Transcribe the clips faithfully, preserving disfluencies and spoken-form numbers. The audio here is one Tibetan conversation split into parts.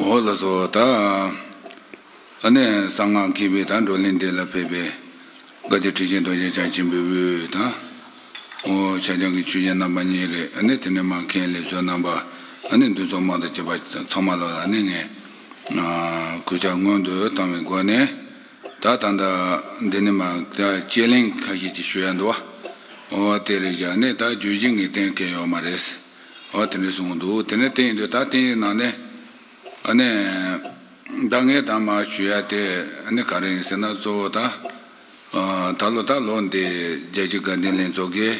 འོ་ལགས་སོ། ད་ཨ་ནི་གསང་སྔགས་མཁས་པའི་ད་བགྲོ་གླེང་འདི་ལ་ཕེབས་པའི་བཀའ་བརྒྱུད་ཁྲི་ཆེན་རྡོ་རྗེ་འཆང་ཆེན་པོའི་དབུས་དང་། འོ་ཕྱག་རྐྱང་གི་ཆོས་རྒྱལ་རྣམ་པ་གཉིས་རེད། ཨ་ནི་དེ་ནས་མར་མཁན་ལས་ཚོགས་རྣམ་པ། ཨ་ནི་འདུས་ཚོགས་དམངས་དང་བཅས་པ་ཚང་མ་ལ་ཨ་ནི་ངས་གུས་ཕྱག་སྔོན་དུ་བཏང་བའི་སྒོ་ནས། ད་ད་ལྟ་འདི་ནས་མར་ད་དཔྱད་གླེང་ཁ་ཤས་ཅིག་ཞུ་ཡ་འདུག་བ། འོ་དེ་རེད། བཞག་ནས་ད་བརྗོད་གཞི་ངས་གཏན་འཁེལ་ཡོད་མ་རེད། འོ་དེ་འདྲ་གསུངས་འདུག་དེ་ནས་དེ་ཡིན་དུས་ད་དེའི་ནང་ནས་ཨ་ནི་ད་ངས་ད་མར་ཞུ་ཡ་དེ་ཨ་ནི་ག་རེ་ཡིན་ཟེར་ན། གཙོ་བོ་ད་ཨ་ད་ལོ་ད་ལོ་འདི་རྒྱལ་སྤྱིའི་དགའ་ལྡན་ལྷན་ཚོགས་ཀྱིས་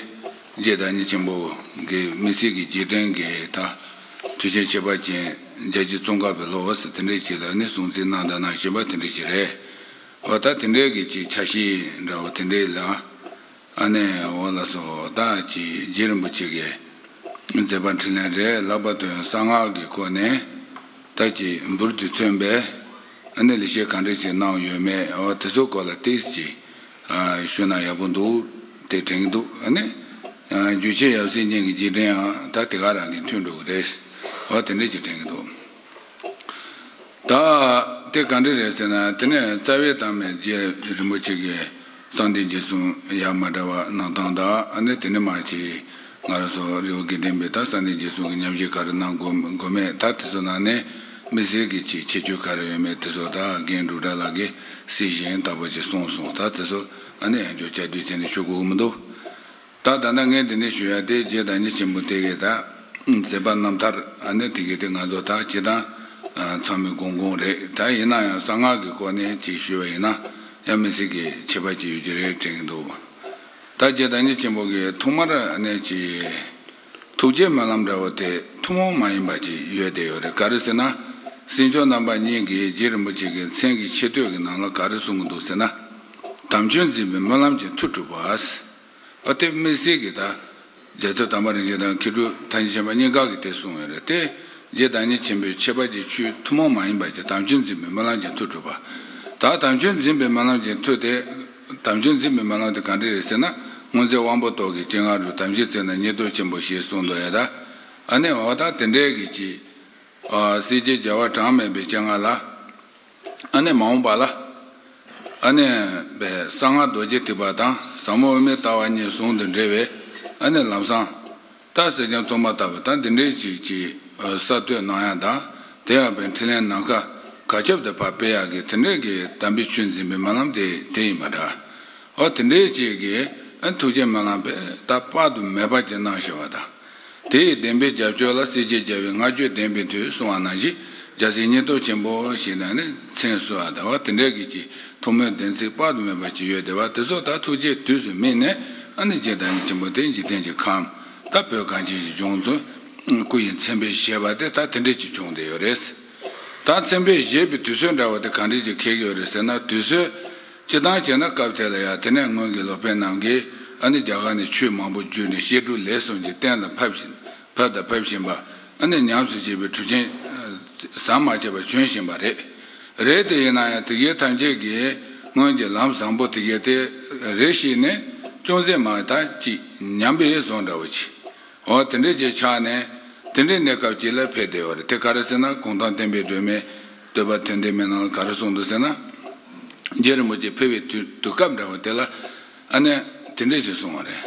རྗེ་བདག་ཉིད་ཆེན་པོ་གི་དམིགས་བསལ་གྱི་རྗེས་དྲན་གྱི་ད་དུས་ཆེན་ཁྱད་པར་ཅན་རྒྱལ་སྤྱིའི་ཙོང་ཁ་པའི་ལོ་ཟེར་དེ་འདྲ་ཞིག་ལ་ཨ་ནི་སྲུང་བརྩི་གནང་དང་གནང་བཞིན་པ་དེ་འདྲ་ཞིག་རེད། འོ་ད་དེ་འདྲའི་གི་ཅིག་ཆ་ཤས་འདྲ་བོ་དེ་འདྲའི་ལ། ཨ་ནི་འོ་ལགས་སོ། ད་ཅིག་རྗེ་རིན་པོ་ཆེ་གི་མཛད་པ་འཕྲིན་ལས་རེད། ལྷག་པར་དུ་ཡང་གསང་སྔགས་ཀྱི་སྐོར་ནས་ད་ཅིག་འབུར་དུ་ཐོན་པའི་ཨ་ནི་ལེགས་བཤད་ག་འདྲ་ཅིག་གནང་ཡོད་མེད། འོ་དེ་ཚོ་སྐོར་ལ་ཏོག་ཙམ་ཅིག་ཨ་ཞུས་ན་ཡག་པོ་འདུག་དེ་དྲན་གྱི་འདུག་ཨ་ནི་ཨ་རྒྱུད་ཆེན་ཡབ་སྲས་གཉིས་ཀྱི་རྗེས་དྲན་ཡང་ད་དེ་ག་རང་གི་མཐུན་འགྲོ་གི་རེད། འོ་དེ་འདྲ་ཅིག་དྲན་གྱི་འདུག་ད་དེ་ག་འདྲ་རེད་ཟེར་ན། དེ་ནས་རྩ་བའི་བདག་མེད་རྗེ་རིན་པོ་ཆེ་གིས་གསང་བདེ་འཇིགས་གསུམ་ཡ་མ་འདྲ་བ་གནང་སྟངས་དང་། ཨ་ནི་དེ་ནས་མར་ཅིག་ང་རང་ཚོ་རི་བོ་དགེ་ལྡན་པའི་ད་གསང་བདེ་འཇིགས་གསུམ་གྱི་ཉམས་ཞིབ་ག་རེ་གནང་དགོས་དགོས་མེད། ད་དེ་ཚོ་ནང་ནས་དམིགས་བསལ་གྱི་ཅིག་ཁྱད་ཆོས་ག་རེ་ཡོད་མེད་དེ་ཚོ་ད་རྒན་འབྲུག་གྲགས་ལགས་ཀྱིས་གསལ་བཞིན་དག་པོ་ཅིག་གསུངས་སོང་། ད་དེ་ཚོ་ཨ་ནི་ཡང་བསྐྱར་བསྐྱར་ཟློས་བྱས་ནས་ཞུ་དགོས་ཀྱི་མི་འདུག་ད་ད་ལྟ་ངས་འདི་ནས་ཞུ་ཡ་དེ་རྗེ་བདག་ཉིད་ཆེན་པོ་དེ་གའི་ད་མཛད་པ་རྣམ་ཐར་ཨ་ནི་དེ་གའི་དེ་ང་ཚོ་ད་སྤྱིར་བཏང་ཚང་མས་དགོངས་དགོངས་རེད། ད་ཡིན་ན་ཡང་གསང་སྔགས་ཀྱི་སྐོར་ནས་ཅིག་ཞུས་པ་ཡིན་ན་ཡང་མི་སྲིད་ཀྱི་ཁྱད་པར་ཅིག་ཡོད་ཀྱི་རེད་དྲན་གྱི་འདུག་ད་རྗེ་བདག་ཉིད་ཆེན་པོ་གིས་ཐོག་མར་ཨ་ནི་ཅིག་ཐུགས་རྗེའི་སྨོན་ལམ་འདྲ་བོ་དེ་ཐུན་མོང་མ་ཡིན་པ་ཅིག་ཡོད་བསྡད་ཡོད་རེད། ག་རེ་ཟེར་ན། སེམས་མཆོག་རྣམ་པ་གཉིས་ཀྱིས་རྗེ་རིན་པོ་ཆེ་གི་མཚན་གྱི་ཆེ་བསྟོད་ཀྱི་ནང་ལ་ག་རེ་གསུང་གི་འདུག་ཟེར་ན། དམ་ཆོས་འཛིན་པའི་སྨོན་ལམ་གྱི་མཐུ་གྲུབ་པ། ཨ་དེ་དམིགས་བསལ་གྱི་ད་རྒྱལ་ཚབ་དམ་པ་རིན་ཆེན་དང་མཁས་གྲུབ་ཐར་རྒྱས་ཆེན་པོ་གཉིས་ཀ་གིས་དེ་གསུངས་ཡོད་རེད་དེ། རྗེ་བདག་ཉིད་ཆེན་པོའི་ཁྱད་པར་གྱི་ཆོས་ཐུན་མོང་མ་ཡིན་པ་ཅིག་དམ་ཆོས་འཛིན་པའི་སྨོན་ལམ་གྱི་མཐུ་གྲུབ་པ། ད་དམ་ཆོས་འཛིན་པའི་སྨོན་ལམ་གྱི་མཐུ་དེ། དམ་ཆོས་འཛིན་པའི་སྨོན་ལམ་དེ་ག་འདྲ་རེད་ཟེར་ན། སྔོན་ཚེ་དབང་པོ་ཏོག་གི་སྤྱན་སྔ་རུ། དམ་ཆོས་བརྩེ་ན་ཉེར་བསྡོགས་ཆེན་པོ་ཞེས་གསུངས་འདུག་ཡ། ད་ཨ་ནི་འོ་ད་དེ་འདྲའི་གི་ཅིག་ཨ་སྲས་བཅས་རྒྱལ་བ་གྲངས་མེད་པའི་སྤྱན་སྔ་ལ། ཨ་ནི་མ་འོངས་པ་ལ། ཨ་ནི་བའི་གསང་སྔགས་རྡོ་རྗེ་ཐེག་པ་དང་ཟབ་མོ་དབུ་མའི་ལྟ་བ་གཉིས་ཟུང་དུ་འབྲེལ་བའི་ཨ་ནི་ལམ་བཟང་། ད་གསེར་སྦྱངས་བཙོ་མ་ལྟ་བུ་ད་འདི་འདྲའི་ཅིག་ཅིག་ཨ་གསར་གཏོད་གནང་ཡ་དང་། དེ་ཡང་བའི་འཕྲིན་ལས་ནམ་མཁའ་གར་ཁྱབ་ཏུ་ཕར་སྤེལ་ཡག་གི་དེ་འདྲའི་གི་དམ་པའི་ཆོས་འཛིན་པའི་སྨོན་ལམ་དེ་དེ་ཡིན་པ་འདྲ། འོ་དེ་འདྲའི་ཅིག་གི་ཨ་ཐུགས་རྗེ་སྨོན་ལམ་པས་ད་དཔག་ཏུ་མེད་པ་ཅིག་གནང་བཞག་པ་དང་། དེ་ཡི་བདེན་པའི་རྒྱབ་སྐྱོར་ལ་སྲས་བཅས་རྒྱལ་བའི་བསྔགས་བརྗོད་ལྡན་པའི་མཐུས་གསུངས་པ་ནང་བཞིན། རྒྱལ་སྲས་ཉེར་བསྡོགས་ཆེན་པོ་ཞེས་ནས་ནི་མཚན་གསོལ་བ་དང་། དེ་འདྲའི་གི་ཅིག་ཐུགས་སྨོན་བདེན་ཚིག་དཔག་ཏུ་མེད་པ་ཅིག་ཡོད་བསྡད་པ་དེ་ཚོ་ད་ཐུགས་རྗེའི་དུས་སུ་སྨིན་ནས། ཨ་ནི་རྗེ་བདག་ཉིད་ཆེན་པོ་དེ་འཇིག་རྟེན་གྱི་ཁམས་ད་བོད་གངས་ཅན་གྱི་ལྗོངས་སུ་སྐུ་ཡི་མཚན་དཔེ་བཞེས་པ་དེ་ད་དེ་འདྲའི་ཅིག་བྱུང་བསྡད་ཡོད་རེད། ད་མཚན་དཔེ་བཞེས་པའི་དུས་ཚོད་འདྲ་བ་དེ་ག་འདྲའི་ཅིག་འཁེལ་གྱི་ཡོད་རེད་ཟེར་ན། དུས་ཚོད་སྤྱིར་བཏང་བྱས་ན་སྐབས་དེ་ལ་ཡང་དེ་ནས་སྔོན་གྱི་ལོ་པཎ་རྣམས་ཀྱིས་ཨ་ནི་རྒྱ་གར་ནས་ཆོས་མང་པོ་བརྒྱུད་ནས་བཤད་སྒྲུབ་ལས་གསུམ་གྱི་གཏན་ལ་ཕབ་བཞིན་ཕབ་དང་ཕབ་བཞིན་པ། ཨ་ནི་ཉམས་སུ་བཞེས་པའི་གྲུབ་ཆེན་ཟམ་མ་ཆད་པར་བྱོན་བཞིན་པ་རེད། རེད་དེ་ཡིན་ན་ཡང་དེ་གའི་ཐམས་ཅད་ཀྱིས་སྔོན་གྱི་ལམ་བཟང་པོ་དེ་གའི་དེ་རེ་ཞིག་ནས་ཅུང་ཟད་མ་ད་ཅིག་ཉམས་པའི་བཟོ་འདྲ་བོ་ཅིག་འོ་དེ་འདྲའི་ཅིག་ཆགས་ནས་དེ་འདྲའི་གནས་སྐབས་ཅིག་ལ་ཕེབས་བསྡད་ཡོད་རེད། དེ་ག་རེ་ཟེར་ན། གུང་ཐང་བསྟན་པའི་སྒྲོན་མེ་བསྟོད་པ་དོན་ལྡན་མའི་ནང་ལ་ག་རེ་གསུངས་འདུག་ཟེར་ན། རྗེ་རིན་པོ་ཆེ་ཕེབས་པའི་དུས་དུས་སྐབས་འདྲ་བ་དེ་ལ་ཨ་ནི་དེ་འདྲ་ཞིག་གསུངས་པ་རེད།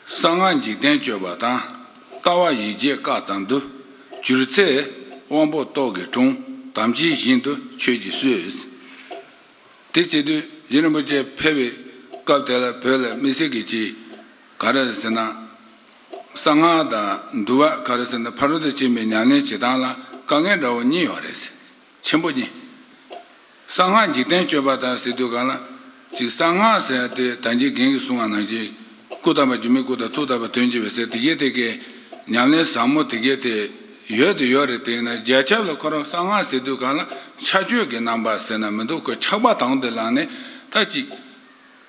གསང་སྔགས་འཇིག་རྟེན་སྤྱོད་པ་དང་། ལྟ་བ་ཡིད་བྱེད་སྐབས་ཙམ་དུ། གྱུར་ཚེ་དབང་པོ་ཏོག་གི་དྲུང་། དམ་ཅན་བཞིན་དུ་ཆོས་ཀྱིས་གསོས། དེ་བྱེད་དུས་རྗེ་རིན་པོ་ཆེ་ཕེབས་པའི་སྐབས་དེ་ལ་བོད་ལ་དམིགས་བསལ་གྱི་ཅིག་ག་རེ་ཟེར་ན། གསང་སྔགས་དང་འདུལ་བ་ག་རེ་ཟེར་ན། ཕ་རོལ་ཏུ་ཕྱིན་པའི་ཉམས་ལེན་བྱེད་སྟངས་ལ་དཀའ་ངལ་འདྲ་བོ་གཉིས་ཡོད་རེད། ཆེན་པོ་གཉིས། གསང་སྔགས་འཇིག་རྟེན་སྤྱོད་པ་དང་ཟེར་དུས་གང་ལ། ཅིག་གསང་སྔགས་ཟེར་ཏེ་ད་གིན་རྒན་གྱིས་གསུངས་པ་ནང་བཞིན། སྐུ་དམ་པ་སྒྱུ་མའི་སྐུ་དང་ཐུགས་དམ་པ་དོན་གྱི་བདག་ཟེར་དེ་གའི་དེ་གའི་ཉམས་ལེན་ཟབ་མོ་དེ་གའི་དེ་ཡོད་དེ་ཡོད་རེད། དེ་ཡིན་ན་རྒྱ་ཁྱབ་ལ་ཁོ་རང་གསང་སྔགས་ཟེར་དུས་གང་ལ་ཕྱག་མཆོད་ཀྱི་རྣམ་པ་ཟེར་ན་མི་འདུག་ཁོ་ཆགས་པ་དང་དུ་བླངས་ནས་ད་ཅིག་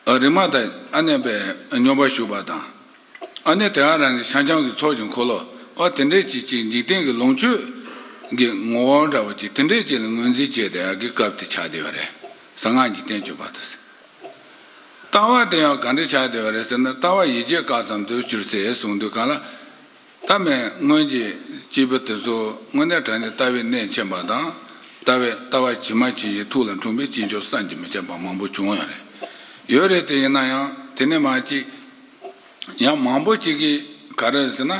ཨ་རིག་མ་དང་ཨ་ནི་བའི་སྙོམས་པར་ཞུགས་པ་དང་། ཨ་ནི་དེ་ག་རང་གི་ཤང་ཤང་གི་ཚོགས་ཀྱི་འཁོར་ལོ། ཨ་དེ་འདྲའི་ཅིག་ཅིག་འཇིག་རྟེན་གྱི་ལོངས་སྤྱོད་ཀྱི་ངོ་བོ་འདྲ་བོ་ཅིག་དེ་འདྲའི་ཅིག་ལ་ངོས་འཛིན་བྱས་བསྡད་ཡག་གི་སྐབས་དེ་ཆགས་བསྡད་པ་རེད། གསང་སྔགས་འཇིག་རྟེན་སྤྱོད་པ་དང་། ལྟ་བ་དེ་ཡང་ག་འདྲ་ཆགས་བསྡད་པ་རེད་ཟེར་ན། ལྟ་བ་ཡིད་བྱེད་སྐབས་ཙམ་དུ་གྱུར་ཚེ་གསུངས་དུས་གང་ལ། ད་མེད་སྔོན་གྱི་སྐྱེས་བུ་དེ་ཚོ་དངོས་གནས་དྲང་གནས་ལྟ་བའི་གནད་ཆེན་པ་དང་། ལྟ་བའི་ལྟ་བ་ཇི་མ་ཇི་བཞིན་ཐུགས་ལ་འཁྲུངས་པའི་སྐྱེས་མཆོག་བསམ་གྱིས་མི་ཁྱབ་པ་མང་པོ་བྱུང་ཡོད་རེད། ཡོད་རེད་དེ། ཡིན་ན་ཡང་དེ་ནས་མ་གཅིག་ཡང་མང་པོ་གཅིག་གིས་ག་རེ་ཟེར་ན།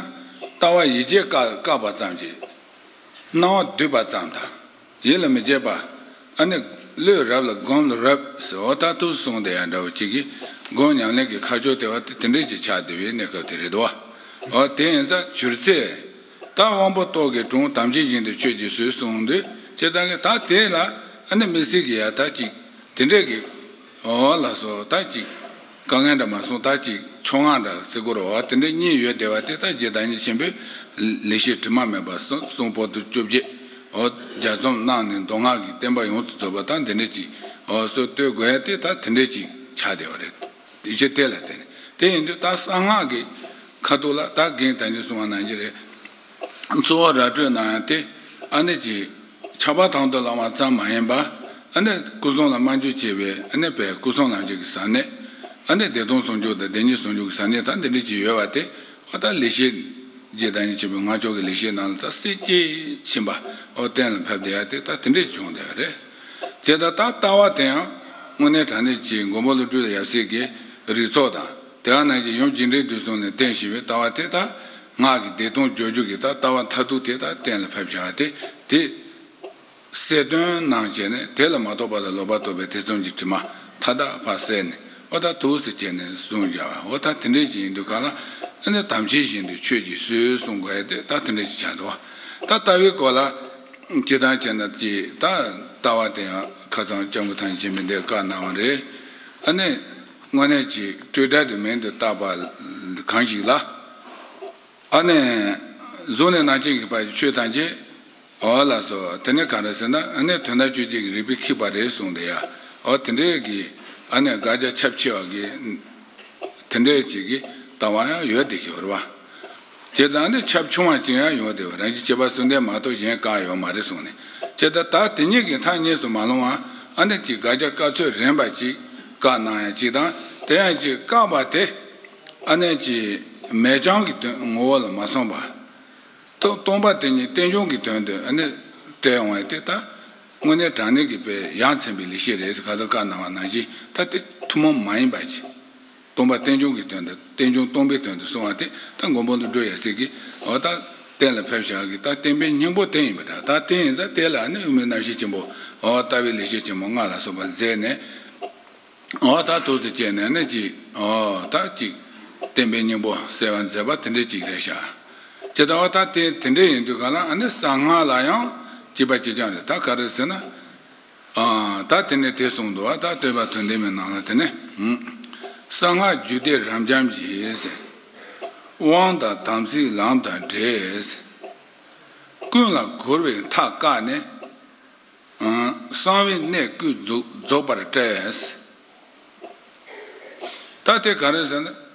ལྟ་བ་ཡིད་ཀྱིས་བཀག་བཀག་པ་ཙམ་གྱིས། སྣང་བ་འདུས་པ་ཙམ་དང་། ཡིད་ལ་མི་བྱེད་པ། ཨ་ནི་བློས་རབ་ལ་སྒོམ་ལ་རབ་ཟེར། འོ་ད་ཐུགས་གསུངས་དེ་ཡང་འདྲ་བོ་གཅིག་གིས་སྒོམ་ཉམས་ལེན་གྱི་ཁ་ཕྱོགས་དེ་བ་དེ་དེ་འདྲས་ཀྱི་ཆགས་བསྡད་པའི་གནས་སྐབས་དེ་རེད་དོ། འོ་དེ་ཡིན་ཙང་བྱུར་ཚད། ད་དབང་པོ་ཏོག་གིས་གྲོང་། དམ་ཆོས་བཞིན་དུ་ཆོས་ཀྱིས་བཟོད་གསུངས་འདུག། བྱས་ཙང་གི་ད་དེ་ལ་ཨ་ནི་དམིགས་བསལ་གྱི་ཡ་ད་གཅིག་དེ་འདྲས་ཀྱི། འོ་ལགས་སོ། ད་གཅིག་དཀའ་ངལ་འདྲ་མ་སོང་། ད་གཅིག་ཕྱོགས་སྔ་འདྲ་ཟེར་དགོས་རེད་བ། དེ་འདྲས་གཉིས་ཡོད་བསྡད་པ་དེ། ད་རྗེ་བདག་ཉིད་ཆེན་པོས་ལེགས་བཤད་དྲི་མ་མེད་པ་གསུང་། གསུང་པོ་ཏི་བཅོ་བརྒྱད། འོ་ལྗགས་རྩོམ་གནང་ནས་མདོ་སྔགས་ཀྱི་བསྟན་པ་ཡོངས་སུ་རྫོགས་པ་ད་འདི་འདྲས་ཅིག། འོ་སྲོལ་གཏོད་དགོས་ཡ་དེ་ད་དེ་འདྲས་ཅིག་ཆགས་བསྡད་པ་རེད། དེ་ཕྱིར་དེ་ལ་བརྟེན་ནས། དེ་ཡིན་དུས་ད་གསང་སྔགས་ཀྱི་ཁ་ཐུག་ལ་ད་རྒན་བདག་ཉིད་གསུང་བ་ནང་བཞིན་རེད། གཙོ་བོ་ར་སྤྲོད་གནང་ཡ་དེ་ཨ་ནི་ཅིག་ཆགས་པ་དང་དུ་བླང་བ་ཙམ་མ་ཡིན་པ། ཨ་ནི་སྐུ་གསུང་ལ་སྨོན་འཇུག་བྱས་པའི་ཨ་ནི་དཔེ་སྐུ་གསུང་ལམ་གྱི་ཟབ་གནད། ཨ་ནི་བདེ་སྟོང་ཟུང་འཇུག་དང་བདེན་གཉིས་ཟུང་འཇུག་གི་ཟབ་གནད་ད་འདི་འདྲས་ཅིག་ཡོད་པ་དེ། འོ་ད་ལེགས་བཤད། རྗེ་བདག་ཉིད་ཆེན་པོའི་ངག་ཆོས་ཀྱི་ལེགས་བཤད་ནང་ལ་ད་གསལ་བྱེད་ཕྱིན་པ། འོ་གཏན་ལ་ཕབ་བསྡད་ཡ་དེ་ད་དེ་འདྲས་བྱུང་བསྡད་ཡ་རེད། དེ་ད་ད་ལྟ་བ་དེ་ཡང་དངོས་གནས་དྲང་གནས་ཀྱི་མགོན་པོ་ཀླུ་སྒྲུབ་ཡབ་སྲས་ཀྱི་རིགས་ཚོགས་དང་། དེ་ག་ནང་བཞིན་ཡུམ་རྒྱས་འབྲིང་བསྡུས་གསུམ་ནས་བསྟན་བཞིན་པའི་ལྟ་བ་དེ་ད་སྔགས་ཀྱི་བདེ་སྟོང་སྦྱོར་བརྗོད་ཀྱི་ད་ལྟ་བ་མཐར་ཐུག་དེ་ད་གཏན་ལ་ཕབ་བཞག་པ་དེ། དེ་གསལ་སྟོན་གནང་བྱས་ནས། དེ་ལ་མ་རྟོགས་པ་དང་ལོག་པར་རྟོག་པའི་ཐེ་ཚོམ་གྱི་དྲི་མ་མཐའ་དག་ཕར་བསལ་ནས། འོ་ད་ཐུགས་སུ་བྱས་ནས་གསུངས་བཞག་པ། འོ་ད་དེ་འདྲས་ཅིག་ཡིན་དུས་ག་ལ་ཨ་ནི་དམ་ཆོས་བཞིན་དུ་ཆོས་ཀྱིས་བཟོད་གསུང་དགོས་ཡ་དེ་ད་དེ་འདྲས་ཅིག་ཆགས་འདུག། ད་ལྟ་བའི་སྐོར་ལ་སྤྱིར་བཏང་བྱས་ན་ཅིག་ད་ལྟ་བ་དེ་ཡང་ཁ་སང་སྐྱབས་མགོན་ཐམས་ཅད་མཁྱེན་པས་འདིར་བཀའ་གནང་བ་རེད། ཨ་ནི་དངོས་གནས་ཀྱི་སྤྲོས་བྲལ་དུ་མིང་དུ་བཏགས་པ་གང་ཞིག་ལ། ཨ་ནི་གཟུགས་ནས་རྣམ་མཁྱེན་གྱི་བར་གྱི་ཆོས་ཐམས་ཅད། འོ་ལགས་སོ། དེ་ནས་ག་རེ་ཟེར་ན། ཨ་ནི་དོན་དམ་དཔྱོད་བྱེད་ཀྱི་རིགས་པས་ཁེགས་པ་རེད་གསུངས་དེ་ཡ། འོ་དེ་འདྲས་ཀྱི་ཨ་ནི་དགག་བྱ་ཁྱབ་ཆེ་བ་གི་དེ་འདྲས་ཅིག་གི་ལྟ་བ་ཡང་ཡོད་བསྡད་ཀྱི་ཡོད་རེད་བ། བྱས་ཙང་ཨ་ནི་ཁྱབ་ཆུང་བ་ཅིག་ཡང་ཡོང་བསྡད་པ། རང་བཞིན་གཅོད་པ་གསུམ་ལྡན་མ་གཏོགས་གཞན་བཀག་ཡོད་མ་རེད་གསུངས་ནས། བྱས་ཙང་ད་དེ་གཉིས་ཀྱི་མཐའ་གཉིས་སུ་མ་ལྷུང་བ། ཨ་ནི་ཅིག་དགག་བྱ་བཀག་ཚོད་རན་པ་ཅིག་བཀག་གནང་ཡ་ཅིག་དང་། དེ་ཡང་ཅིག་བཀག་པ་དེ་ཨ་ནི་ཅིག་མེད་བྱང་གི་དོན་ངོ་བོ་ལ་མ་སོང་བ། སྟོང་སྟོང་པ་དེ་ཉིད་རྟེན་འབྱུང་གི་དོན་དུ་ཨ་ནི་བཀྲལ་འོང་བས། དེ་ད་དངོས་གནས་དྲང་གནས་ཀྱི་དཔེ་ཡ་མཚན་པའི་ལེགས་བཤད་རེད་ཟེར། ཁ་སང་བཀའ་གནང་བ་ནང་བཞིན་ད་དེ་ཐུན་མོང་མ་ཡིན་པ་ཅིག། སྟོང་པ་རྟེན་འབྱུང་གི་དོན་དུ། རྟེན་འབྱུང་སྟོང་པའི་དོན་དུ་གསུངས་པ་དེ་ད་མགོན་པོ་ཀླུ་སྒྲུབ་ཡབ་སྲས་ཀྱིས་འོ་ད་གཏན་ལ་ཕབ་བཞག་གི་ད་བསྟན་པའི་སྙིང་པོ་དེ་ཡིན་པ་འདྲ། ད་དེ་ཡིན་ཙང་དེ་ལ་ཨ་ནི་དབུ་མའི་རྣམ་བཤད་ཆེན་པོ། འོ་ལྟ་བའི་ལེགས་བཤད་ཆེན་པོ་ལྔ་ལ་སོགས་པ་མཛད་ནས། འོ་ད་ཐུགས་སུ་བཅད་ནས་ནི་ཅིག། འོ་ད་ཅིག་བསྟན་པའི་སྙིང་པོ་གསལ་བར་མཛད་པ་དེ་འདྲ་ཅིག་རེད་ཤག། ཇི་ལྟ་བ་ད་དེ་དེ་འདྲ་ཡིན་དུས་ག་ལ་ཨ་ནི་གསང་སྔགས་ལ་ཡང་གཅིག་པ་གཅིག་རྐྱང་རེད། ད་ག་རེ་ཟེར་ན། ཨ་ད་དེ་ནས་དེ་གསུངས་འདུག་བ། ད་བསྟོད་པ་དོན་ལྡན་མའི་ནང་ལ་དེ་ནས། གསང་སྔགས་རྒྱུད་སྡེ་རབ་འབྱམས་ཀྱི་དབང་དང་དམ་ཚིག་ལམ་དང་འབྲེལ། ཀུན་ལ་གོལ་བའི་མཐའ་བཀག་ནས། གསང་བའི་གནད་ཀུན་རྫོགས་རྫོགས་པར་བཀྲལ། ད་དེ་ག་རེ་ཟེར་ན།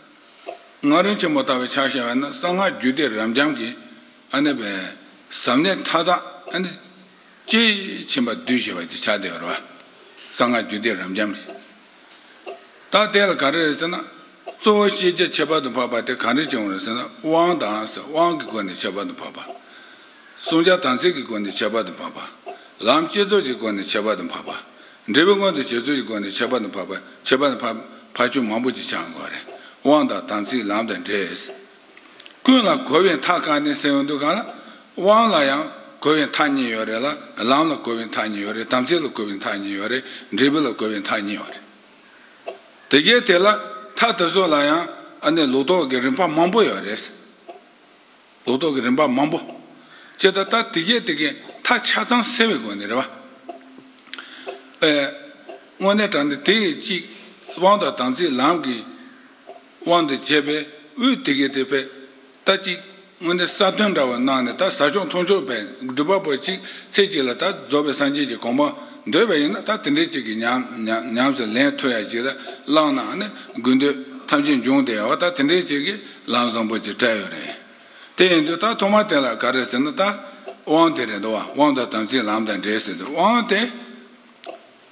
ང་རང་ཆེན་མོ་ལྟ་བུའི་ཆ་བཞག་པ་ན་གསང་སྔགས་རྒྱུད་སྡེ་རབ་འབྱམས་ཀྱི་ཨ་ནི་བའི་ཟབ་གནད་མཐའ་དག་ཨ་ནི་དཔྱིས་ཕྱིན་པ་བསྡུས་བཞག་པ་ཅིག་ཆགས་བསྡད་ཡོད་རེད་བ། གསང་སྔགས་རྒྱུད་སྡེ་རབ་འབྱམས། ད་དེ་ལ་ག་རེ་རེད་ཟེར་ན། གཙོ་བོ་ཤེས་བྱ་ཁྱད་པར་དུ་འཕགས་པ་དེ་ག་འདྲ་བྱུང་རེད་ཟེར་ན། དབང་དང་ཟེར། དབང་གི་སྒོ་ནས་ཁྱད་པར་དུ་འཕགས་པ། བསྲུང་བྱ་དམ་ཚིག་གི་སྒོ་ནས་ཁྱད་པར་དུ་འཕགས་པ། ལམ་བསྐྱེད་རྫོགས་ཀྱི་སྒོ་ནས་ཁྱད་པར་དུ་འཕགས་པ། འབྲས་བུ་མངོན་དུ་བྱེད་ཚུལ་གྱི་སྒོ་ནས་ཁྱད་པར་དུ་འཕགས་པ། ཁྱད་པར་དུ་འཕགས་འཕགས་ཆོས་མང་པོ་ཅིག་ཆགས་དགོས་རེད། དབང་དང་དམ་ཚིག་ལམ་དང་འབྲེལ། ཀུན་ལ་གོལ་བའི་མཐའ་བཀག་ནས་ཟེར་ཡོང་དུས་ག་ལ། དབང་ལ་ཡང་གོལ་བའི་མཐའ་གཉིས་ཡོད་རེད་ལ། ལམ་ལ་གོལ་བའི་མཐའ་གཉིས་ཡོད་རེད། དམ་ཚིག་ལ་གོལ་བའི་མཐའ་གཉིས་ཡོད་རེད། འབྲས་བུ་ལ་གོལ་བའི་མཐའ་གཉིས་ཡོད་རེད། དེ་གའི་དེ་ལ་མཐའ་དེ་ཚོ་ལ་ཡང་ཨ་ནི་ལོག་རྟོག་གི་རིམ་པ་མང་པོ་ཡོད་རེད། ལོག་རྟོག་གི་རིམ་པ་མང་པོ། ཅེས་ད་ལྟ་དེ་གས་དེ་གས་མཐའ་ཆ་ཚང་སེལ་བའི་སྒོ་ནས་རེད་བ། ཨེ། དངོས་གནས་དྲང་གནས་དེ་ཡི་གཅིག། དབང་དང་དམ་ཚིག་ལམ་གྱི་དབང་དུ་བྱས་པའི་དབུས་དེ་གས་དེ་བས་ད་གཅིག། དངོས་གནས་ས་དོན་འདྲ་བོ་གནང་ནས། ད་ཟ་ཆོག་འཐུང་ཆོག་པའི་སྒྲུབ་པ་པོ་གཅིག་ཚེ་གཅིག་ལ་ད་རྫོགས་པའི་སངས་རྒྱས་ཀྱི་གོ་འཕང་འདོད་པ་ཡིན་ན། ད་དེ་འདྲའི་གཅིག་གི་ཉམས་ཉམས་ཉམས་སུ་ལེན་ཐུབ་ཡ་གཅིག་ལ་བླངས་ན་ཨ་ནི་དགོས་འདོད་ཐམས་ཅད་འབྱུང་བསྡད་ཡ་བ། ད་དེ་འདྲའི་གཅིག་གི་ལམ་བཟང་པོ་ཅིག་སྤྲད་ཡོད་རེད། དེ་ཡིན་དུས་ད་ཐོག་མ་དེ་ལ་ག་རེ་ཟེར་ན། ད་དབང་དེ་རེད་འདུག་བ། དབང་དང་དམ་ཚིག་ལམ་དང་འབྲེལ་ཟེར་དུས། དབང་དེ་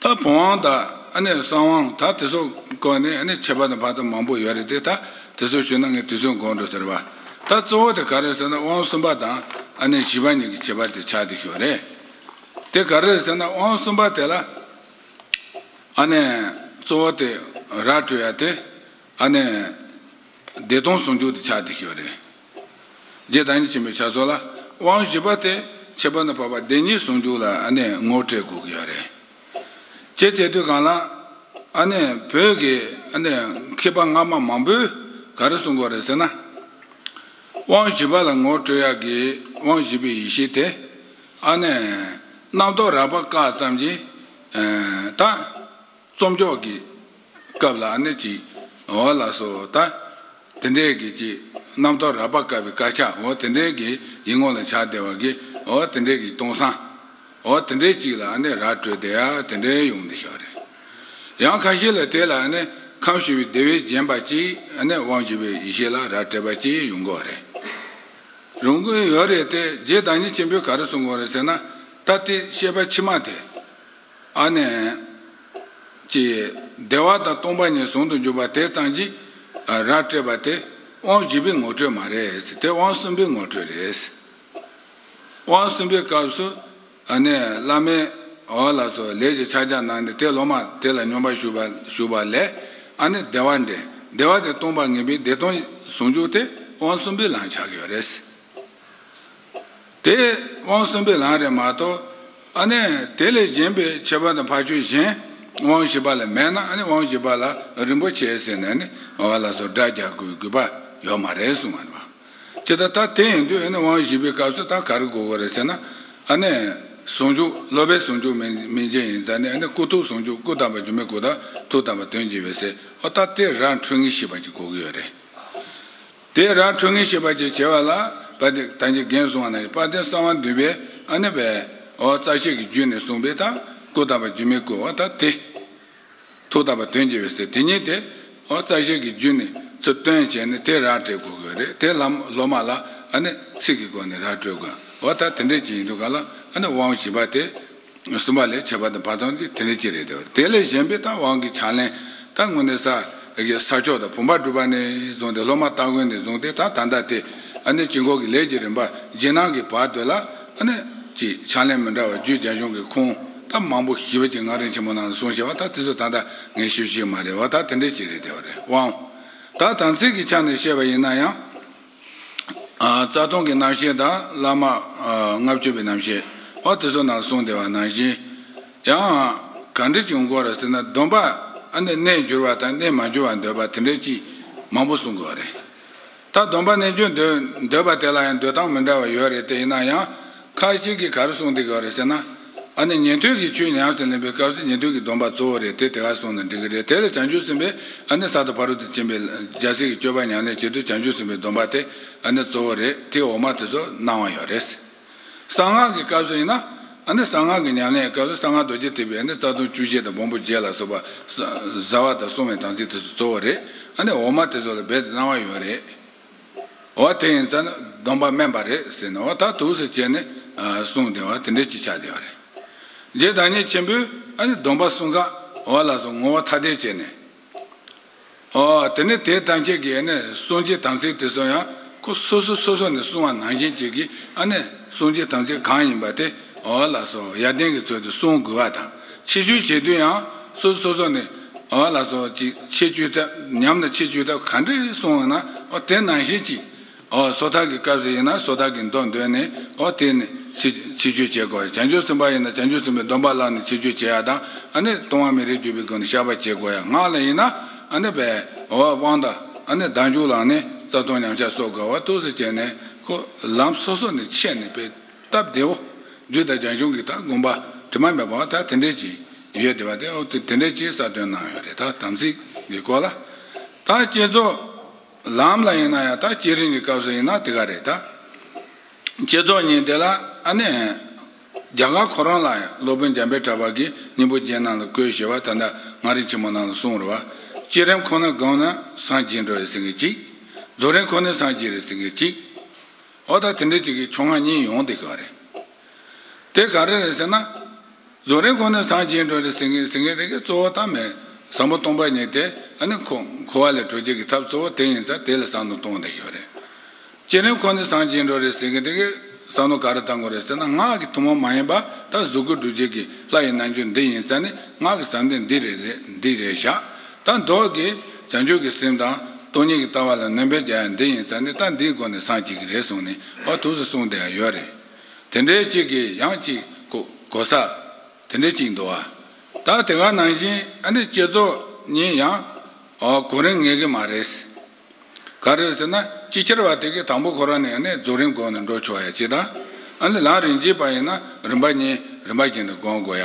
ད་བོད་དབང་དང་ཨ་ནི་གསང་དབང་ད་དེ་ཚོ་སྐོར་ནས་ཨ་ནི་ཁྱད་པར་དང་བར་དུ་མང་པོ་ཡོད་རེད་དེ། ད་དེ་ཚོ་ཞུས་ན་ངས་དུས་ཚོད་འགོར་འགྲོ་ཟེར་བ། ད་གཙོ་བོ་དེ་ག་རེ་ཟེར་ན་དབང་གསུམ་པ་དང་ཨ་ནི་བཞི་པ་གཉིས་ཀྱི་ཁྱད་པར་དེ་ཆགས་བསྡད་ཤོག་རེད། དེ་ག་རེ་ཟེར་ན་དབང་གསུམ་པ་དེ་ལ་ཨ་ནི་གཙོ་བོ་དེ་ར་སྤྲོད་ཡ་དེ་ཨ་ནི་བདེ་སྟོང་ཟུང་འཇུག་དེ་ཆགས་བསྡད་ཤོག་རེད། རྗེ་བདག་ཉིད་ཆེན་པོའི་ཕྱག་སོགས་ལ་དབང་བཞི་པ་དེ་ཁྱད་པར་དུ་འཕགས་པ་བདེན་གཉིས་ཟུང་འཇུག་ལ་ཨ་ནི་ངོ་སྤྲོད་དགོས་ཀྱི་ཡོད་རེད། ཅེས་བྱས་དུས་གང་ལ་ཨ་ནི་བོད་ཀྱི་ཨ་ནི་མཁས་པ་སྔ་མ་མང་པོས་ག་རེ་གསུང་གི་ཡོད་རེད་ཟེར་ན། དབང་བཞི་པ་ལ་ངོ་སྤྲོད་ཡག་གི་དབང་བཞི་པའི་ཡེ་ཤེས་དེ་ཨ་ནི་རྣམ་རྟོག་རགས་པ་བཀག་ཙམ་གྱིས་ད་རྩོམ་སྐྱོག་གི་སྐབས་ལ་ཨ་ནི་ཅིག་འོ་ལགས་སོ། ད་དེ་འདྲའི་གི་ཅིག་རྣམ་རྟོག་རགས་པ་བཀག་པའི་དཀར་ཆག་འོ་དེ་འདྲའི་གི་ཡིད་ངོ་ལ་ཆགས་བསྡད་པ་གི་འོ་དེ་འདྲའི་གི་སྟོང་སང་འོ་དེ་འདྲའི་ཅིག་ལ་ཨ་ནི་ར་སྤྲོད་བསྡད་ཡ་དེ་འདྲའི་ཡོང་བསྡད་ཤག་རེད། ཡང་ཁ་ཤས་ལ་དེ་ལ་ཨ་ནི་ཁམས་ཞི་བའི་བདེ་བས་བརྒྱན་པ་ཅིག་ཨ་ནི་དབང་བཞི་པའི་ཡེ་ཤེས་ལ་ར་སྤྲད་པ་ཅིག་ཡོང་གི་ཡོད་རེད། རུང་གི་ཡོད་རེད་དེ་རྗེ་བདག་ཉིད་ཆེན་པོས་ག་རེ་གསུང་གི་ཡོད་རེད་ཟེར་ན། ད་དེ་བཤད་པ་ཕྱི་མ་དེ་ཨ་ནི་ཅིག་བདེ་བ་དང་སྟོང་པ་ཉིད་ཟུང་དུ་འཇུག་པ་དེ་ཙམ་གྱིས་ར་སྤྲད་པ་དེ་དབང་བཞི་པའི་ངོ་སྤྲོད་མ་རེད། དེ་དབང་གསུམ་པའི་ངོ་སྤྲོད་རེད། དབང་གསུམ་པའི་སྐབས་སུ་ཨ་ནི་བླ་མས་འོ་ལགས་སོ་ལས་ཀྱི་ཕྱག་རྒྱ་གནང་ནས་དེ་སློབ་མ་དེ་ལ་སྙོམས་པར་ཞུགས་པ་ཞུགས་པ་ལས་ཨ་ནི་བདེ་བ་འདྲེན། བདེ་བ་དེ་སྟོང་པ་ངེས་པའི་བདེ་སྟོང་ཟུང་འཇུག་དེ་དབང་གསུམ་པའི་ལམ་ཆགས་ཀྱི་ཡོད་རེད། དེ་དབང་གསུམ་པའི་ལམ་རེད་མ་གཏོགས་ཨ་ནི་དེ་ལས་གཞན་པའི་ཁྱད་པར་དུ་འཕགས་ཆོས་གཞན་དབང་བཞི་པ་ལ་མེད་ན་ཨ་ནི་དབང་བཞི་པ་ལ་རིན་པོ་ཆེ་ཟེར་ནས་ནི་འོ་ལགས་སོ་སྒྲ་རྒྱག་དགོས་དགོས་པ་ཡོད་མ་རེད་གསུངས་པ་རེད་པ། ཇི་ལྟར་ད་དེ་ཡིན་དུས་ཨ་ནི་དབང་བཞི་པའི་སྐབས་སུ་ད་ག་རེ་དགོས་དགོས་རེད་ཟེར་ན། ཨ་ནི་ཟུང་འཇུག་སློབ་པའི་ཟུང་འཇུག་མིན་མིན་ཅན་ཡིན་ཙང་ནི་ཨ་ནི་སྐུ་ཐུགས་ཟུང་འཇུག་སྐུ་དམ་པ་འགྱུར་མེད་སྐུ་དང་ཐུགས་དམ་པ་དོན་གྱི་འོད་ཟེར་འོ་ད་དེ་ར་འཕྲོད་ངེས་ཤེས་པ་ཅིག་དགོས་ཀྱི་ཡོད་རེད། དེ་ར་འཕྲོད་ངེས་ཤེས་པ་ཅིག་བྱེད་པ་ལ་དཔལ་ལྡན་ད་གིན་གོང་གསུངས་པ་ནང་བཞིན་དཔལ་ལྡན་གསང་བ་འདུས་པའི་ཨ་ནི་བའི་འོ་རྩ་ཤེ་གི་རྒྱུད་ནས་གསུངས་པའི་ད་སྐུ་དམ་པ་འགྱུར་མེད་སྐུ་འོ་ད་དེ། ཐུགས་དམ་པ་དོན་གྱི་འོད་ཟེར་དེ་ཉིད་དེ་འོ་རྩ་ཤེ་གི་རྒྱུད་ནས་ཚུར་བཏོན་བྱས་ནས་དེ་ར་སྤྲད་དགོས་ཀྱི་རེད། དེ་ལམ་སློབ་མ་ལ་ཨ་ནི་ཚིག་གི་སྒོ་ནས་ར་སྤྲོད་དགོས། འོ་ད་དེ་འདྲས་ཅིག་ཡིན་དུས་ག་ལ་ཨ་ནི་དབང་བཞི་པ་དེ་གསུམ་པ་ལས་ཁྱད་པར་དུ་འཕགས་པ་དེ་དེ་འདྲས་ཅིག་རེད། དེ་དེ་ལས་གཞན་པའི་ད་དབང་གི་ཕྱག་ལེན་ད་དངོས་གནས་ས་ས་མཆོག་དང་བུམ་པ་སྒྲུབ་པ་ནས་བཟུང་སྟེ་སློབ་མ་སྟ་གོན་ནས་བཟུང་སྟེ་ད་ད་ལྟ་དེ་ཨ་ནི་དཀྱིལ་འཁོར་གྱི་ལས་ཀྱི་རིམ་པ་རྗེས་གནང་གི་བར་དུ་ལ་ཨ་ནི་ཅིག་ཕྱག་ལེན་མི་འདྲ་བ་རྒྱུད་རྒྱ་གཞུང་གི་ཁུངས་ད་མང་པོ་ཞེ་པོ་ཅིག་མངའ་རིས་ཆེན་མོ་ནང་ལ་གསུངས་བཞག་པ་ད་དེ་ཚོ་ད་ལྟ་ངས་ཞུ་ཤེས་མ་རེད་བ། ད་དེ་འདྲས་ཅིག་རེད། དེ་བ་རེད་དབང་། ད་དམ་ཚིག་གི་ཆ་ནས་བཤད་པ་ཡིན་ན་ཡང་། ཨ་རྩ་ལྟུང་གི་རྣམ་བཤད་དང་བླ་མ་ཨ་ལྔ་བཅུ་པའི་རྣམ་བཤད་འོ་དེ་ཚོ་ནང་གསུངས་བསྡད་པ་ནང་བཞིན། ཡང་ག་འདྲ་ཅིག་ཡོང་གི་ཡོད་རེད་ཟེར་ན་སྡོམ་པ་ཨ་ནི་གནས་འགྱུར་བ་དང་གནས་མ་འགྱུར་བར་འདོད་པ་དེ་འདྲ་ཅིག་མང་པོ་གསུང་གི་ཡོད་རེད། ད་སྡོམ་པ་གནས་འགྱུར་འདོད་འདོད་པ་དེ་ལ་ཡང་འདོད་སྟངས་མི་འདྲ་བ་ཡོད་རེད། དེ་ཡིན་ན་ཡང་ཁ་ཅིག་གིས་ག་རེ་གསུངས་བསྡད་ཀྱི་ཡོད་རེད་ཟེར་ན། ཨ་ནི་ཉན་ཐོས་ཀྱི་ཆོས་ཉམས་སུ་ལེན་པའི་སྐབས་སུ་ཉན་ཐོས་ཀྱི་སྡོམ་པ་གཙོ་བོ་རེད། དེ་དེ་ག་གསུངས་ན་འགྲིག་གི་རེད། དེ་ལ་བྱང་ཆུབ་སེམས་དཔའི་ཨ་ནི་ས་དང་ཕ་རོལ་ཏུ་ཕྱིན་པའི་རྒྱལ་སྲས་ཀྱི་སྤྱོད་པ་ཉམས་ལེན་བྱེད་དུས་བྱང་ཆུབ་སེམས་དཔའི་སྡོམ་པ་དེ་ཨ་ནི་གཙོ་བོ་རེད། དེ་འོག་མ་དེ་ཚོ་གནང་བ་ཡོད་རེད། གསང་སྔགས་ཀྱི་སྐབས་སུ་ཡིན་ན་ཨ་ནི་གསང་སྔགས་ཀྱི་ཉམས་ལེན་སྐབས་སུ་གསང་སྔགས་རྡོ་རྗེ་ཐེག་པའི་ཨ་ནི་རྩ་ལྟུང་བཅུ་བཞི་དང་སྦོམ་པོ་བརྒྱད་ལ་སོགས་པ་བཟའ་བ་དང་བསྲུང་བའི་དམ་ཚིག་དེ་ཚོ་གཙོ་བོ་རེད། ཨ་ནི་འོག་མ་དེ་ཚོ་ལ་རྦད་དེ་གནང་བ་ཡོད་རེད། འོ་དེ་ཡིན་ཙང་ནི་སྡོམ་པ་དམན་པ་རེད་ཟེར་ནས་འོ་ད་དུས་སུ་བྱས་ནས་གསུངས་བསྡད་པ་དེ་འདྲ་ཅིག་ཆགས་བསྡད་པ་རེད། རྗེ་བདག་ཉིད་ཆེན་པོས་ཨ་ནི་སྡོམ་པ་གསུམ་ཀ་འོ་ལ་སོགས་ངོ་བོ་ཐ་དད་བྱས་ནས། ཨོ་དེ་ནས་དེ་ཐམས་ཅད་ཀྱི་ཨ་ནི་སྲུང་བྱའི་དམ་ཚིག་དེ་ཚོ་ཡང་ཁོ་སོ་སོ་སོ་སོ་ནས་གསུངས་པ་ནང་བཞིན་ཅིག་གིས་ཨ་ནི་སྲུང་བྱའི་དམ་ཚིག་གང་ཡིན་པ་དེ་འོ་ལ་སོགས་ཡར་ལྡན་གྱི་ཚུལ་དུ་སྲུང་དགོས་པ་དང་ཕྱི་བཅོས་བྱེད་དུས་ཡང་སོ་སོ་སོ་སོ་ནས་འོ་ལ་སོགས་ཅིག་ཕྱི་བཅོས་ཐབས་ཉམས་ལ་ཕྱི་བཅོས་ཐབས་ག་འདྲས་གསུངས་པ་ན་འོ་དེ་ནང་བཞིན་ཅིག་ཨོ་སོ་ཐར་གྱི་སྐབས་སུ་ཡིན་ན་སོ་ཐར་གྱི་མདོ་འདོན་ནས་ཨོ་དེ་ནས་ཕྱི་ཕྱི་བཅོས་བྱེད་དགོས་ཡ། བྱང་ཆུབ་སེམས་དཔའ་ཡིན་ན་བྱང་ཆུབ་སེམས་དཔའི་སྡོམ་པ་བླངས་ནས་ཕྱི་བཅོས་བྱེད་ཡ་དང་ཨ་ནི་ལྟུང་བ་མི་རིགས་བརྗོད་པའི་སྒོ་ནས་བཤགས་པ་བྱེད་དགོས་ཡ། སྔགས་ལ་ཡིན་ན་ཨ་ནི་བས་ཨོ་དབང་དང་ཨ་ནི་བདག་འཇུག་བླངས་ནས་རྩ་ལྟུང་ཉམས་ཆག་གསོ་དགོས་པ་འདུག་སེ་བྱས་ནས་ཁོ་ལམ་སོ་སོ་ནས་ཆད་ནས་པའི་སྟབས་བདེ་བོ་རྒྱུད་དང་རྒྱ་གཞུང་གི་ད་དགོངས་པ་དྲི་མ་མེད་པ་ད་དེ་འདྲས་ཅིག་ཡོད་བསྡད་པ་དེ་ཨོ་དེ་དེ་འདྲས་ཅིག་གསལ་སྟོན་གནང་ཡོད་རེད། ད་དམ་ཚིག་གི་སྐོར་ལ་ད་བསྐྱེད་རྫོགས། ལམ་ལ་ཡིན་ན་ཡང་ད་བསྐྱེད་རིམ་གྱི་སྐབས་སུ་ཡིན་ན་དེ་ག་རེད་ད། བསྐྱེད་རྫོགས་གཉིས་དེ་ལ་ཨ་ནི། རྒྱ་གར་ཁོ་རང་ལ་ཡང་སློབ་དཔོན་འཇམ་དཔལ་གྲགས་པ་གིས་སྙིང་པོ་རྒྱན་ནང་ལ་བཀོད་བཞག་པ་ད་ལྟ་མངའ་རིས་ཆེན་མོ་ནང་ལ་གསུངས་རེད་བ། བསྐྱེད་རིམ་ཁོ་ན་བསྒོམས་ན་སངས་རྒྱས་འགྲོ་བའི་སེང་གེ་གཅིག་རྫོགས་རིམ་ཁོ་ན་སངས་རྒྱས་རེད་སེང་གེ་གཅིག་འོ་ད་དེ་འདྲ་གཅིག་གི་ཕྱོགས་སྔ་གཉིས་ཡོང་དེ་ག་རེད། དེ་ག་རེ་རེད་ཟེར་ན། རྫོགས་རིམ་ཁོ་ན་སངས་རྒྱས་འགྲོ་རེད་ཟེར་མཁན་ཟེར་མཁན་དེ་གི་གཙོ་བོ་ད་མེད། ཟབ་མོ་སྟོང་པ་ཉིད་དེ་ཨ་ནི་འཁོར་འཁོར་བ་ལས་གྲོལ་བྱེད་ཀྱི་ཐབས་གཙོ་བོ་དེ་ཡིན་ཙང་དེ་ལ་བསམ་བློ་གཏོང་བསྡད་ཡོད་རེད། བསྐྱེད་རིམ་ཁོ་ནས་སངས་རྒྱས་འགྲོ་རེད་ཟེར་གི་དེ་གི་བསམ་བློ་ག་རེ་བཏང་དགོས་རེད་ཟེར་ན། སྔགས་ཀྱི་ཐུན་མོང་མ་ཡིན་པ་ད་གཟུགས་སྐུ་སྒྲུབ་བྱེད་ཀྱི་ལྷ་ཡི་རྣལ་འབྱོར་འདི་ཡིན་ཙང་ནི་སྔགས་ཀྱི་ཟབ་དོན་འདི་རེད་འདི་རེད་བཞག་ད་མདོ་གི་བྱང་ཆུབ་ཀྱི་སེམས་དང་སྟོང་ཉིད་ཀྱི་ལྟ་བ་ལ་ནན་པོ་རྒྱག་ཡ་འདི་ཡིན་ཙང་ནི་ད་འདིའི་སྒོ་ནས་སངས་རྒྱས་ཀྱི་རེད་གསུངས་ནས་ཨོ་ཐུགས་སུ་གསུངས་བསྡད་ཡ་ཡོད་རེད། དེ་འདྲའི་གཅིག་གིས་ཡང་གཅིག་གོ་གོ་ས་དེ་འདྲའི་གཅིག་འདུག་བ། ད་དེ་ག་ནང་བཞིན་ཨ་ནི་བསྐྱེད་རྫོགས་གཉིས་ཡང་ཨོ་གོ་རིམ་ངེས་ཀྱི་མ་རེད། ག་རེ་ཟེར་ན་ཅིག་ཆར་བ་དེ་གི་དང་པོ་ཁོ་རང་ནས་ནས་རྫོགས་རིམ་སྒོ་ནས་འགྲོ་ཆོག་ཡ་ཅིག་དང་། ཨ་ནི་ལམ་རིམ་གྱིས་པ་ཡིན་ན་རིམ་པ་གཉིས་རིམ་པ་བཞིན་དུ་སྒོམ་དགོས་ཡ།